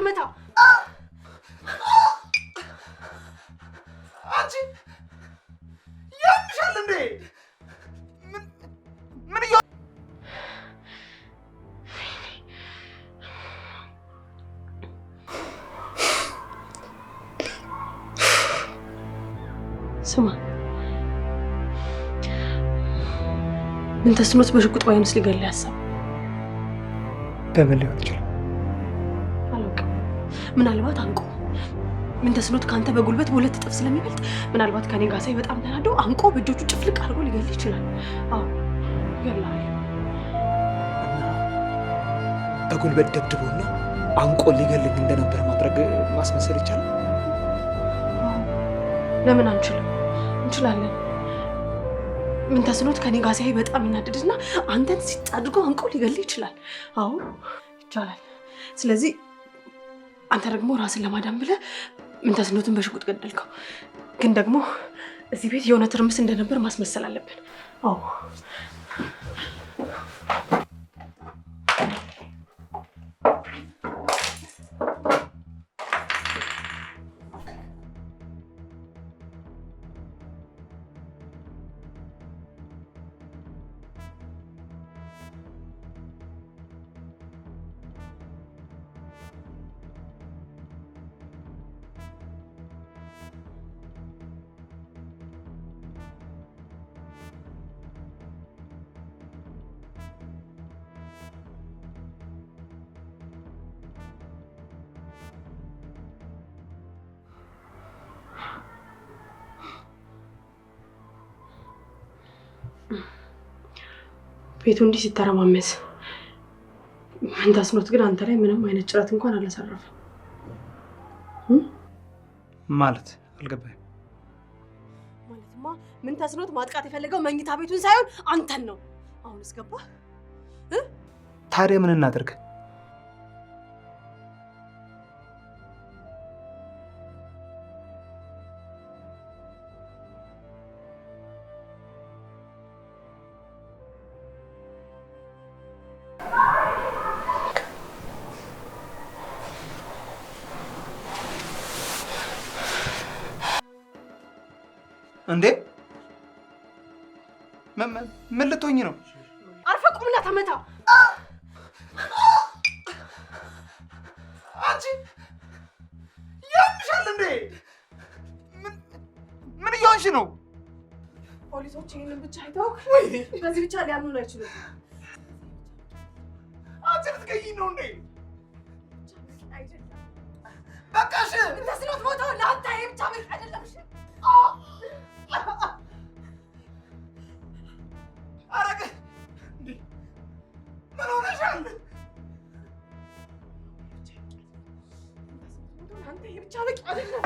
ተመታ። አንቺ ያምሻል እንዴ? ምን ምን እየ ስማ፣ ምን ተስኖት በሽጉጥ ባይሆንስ ሊገልህ ያሰበው? በምን ሊሆን ይችላል? አላውቅም። ምናልባት አንቆ ምን ተስኖት ከአንተ በጉልበት በሁለት እጥፍ ስለሚበልጥ ምናልባት ከኔ ጋር ሳይ በጣም ተናዶ አንቆ በእጆቹ ጭፍልቅ አድርጎ ሊገልህ ይችላል። አዎ ይገልሃል። እና በጉልበት ደብድቦና አንቆ ሊገልኝ እንደነበር ማድረግ ማስመሰል ይቻላል? ለምን አንችልም? እንችላለን። ምን ተስኖት ከኔ ጋር ሲያይ በጣም ይናደድና አንተን ሲጥ አድርጎ አንቆ ሊገልህ ይችላል። አዎ ይቻላል። ስለዚህ አንተ ደግሞ ራስን ለማዳን ብለህ ምን ተስኖትን በሽጉጥ ገደልከው። ግን ደግሞ እዚህ ቤት የሆነ ትርምስ እንደነበር ማስመሰል አለብን። አዎ ቤቱ እንዲህ ሲተረማመስ ምን ተስኖት ግን አንተ ላይ ምንም አይነት ጭረት እንኳን አላሳረፈም። ማለት አልገባኝም። ማለትማ ምን ተስኖት ማጥቃት የፈለገው መኝታ ቤቱን ሳይሆን አንተን ነው። አሁንስ ገባህ? ታዲያ ምን እናደርግ? እንዴ ምን ልትሆኝ ነው? አርፈህ ቁምና ተመታ። አንቺ ያምሻል እንዴ? ምን ምን እየሆንሽ ነው? ፖሊሶች ይህንን ብቻ አይተው በዚህ ብቻ ሊያምኑን አይችሉም። አንቺ ልትገይኝ ነው እንዴ? በቃሽ። ምን ተስኖት ሞተው ለአንተ ይሄ ብቻ በቂ አይደለም። እሺ ኧረ እንዴ ምን ሆነሻል? ለአንተ ይሄ ብቻ በቂ አይደለም።